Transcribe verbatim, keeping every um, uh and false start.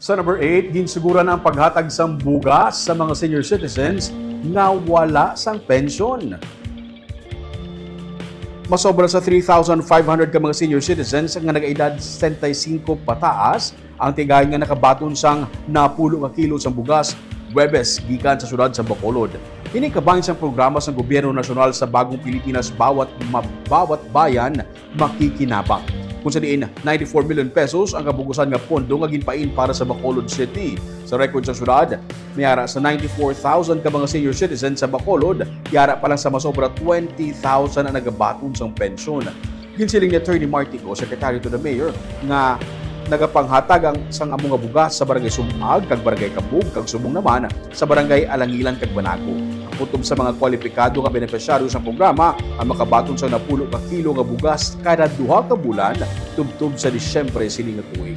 Sa number eight, ginsuguran ang paghatag sang bugas sa mga senior citizens nga wala sang pensyon. Masobra sa three thousand five hundred ka mga senior citizens nga nag-edad sesenta y cinco pataas ang tigayon nga nakabaton sang napulo ka kilo sang bugas Huwebes gikan sa siyudad sa Bacolod. Ini kabahin sang programa sang gobyerno nasyonal sa Bagong Pilipinas, bawat ma-, bawat bayan makikinabang, kung sa diin ninety-four million pesos ang kabugusan nga pondo nga ginpain para sa Bacolod City. Sa record sa syudad, may ara sa ninety-four thousand ka mga senior citizens sa Bacolod, yara pa lang sa masobra twenty thousand ang nagabaton sang pensyon. Ginsiling ni Attorney Martico, Secretary to the Mayor, nga nagapanghatag ang sang amo nga bugas sa Barangay Sumag kag Barangay Kabug, kag subong naman sa Barangay Alangilan kag Banago. Ang kutob sa mga kwalipikado nga benepisyaryo sa programa ang makabaton sa napulo ka kilo nga bugas kada duha ka bulan tubtob sa Disyembre sini nga tuig.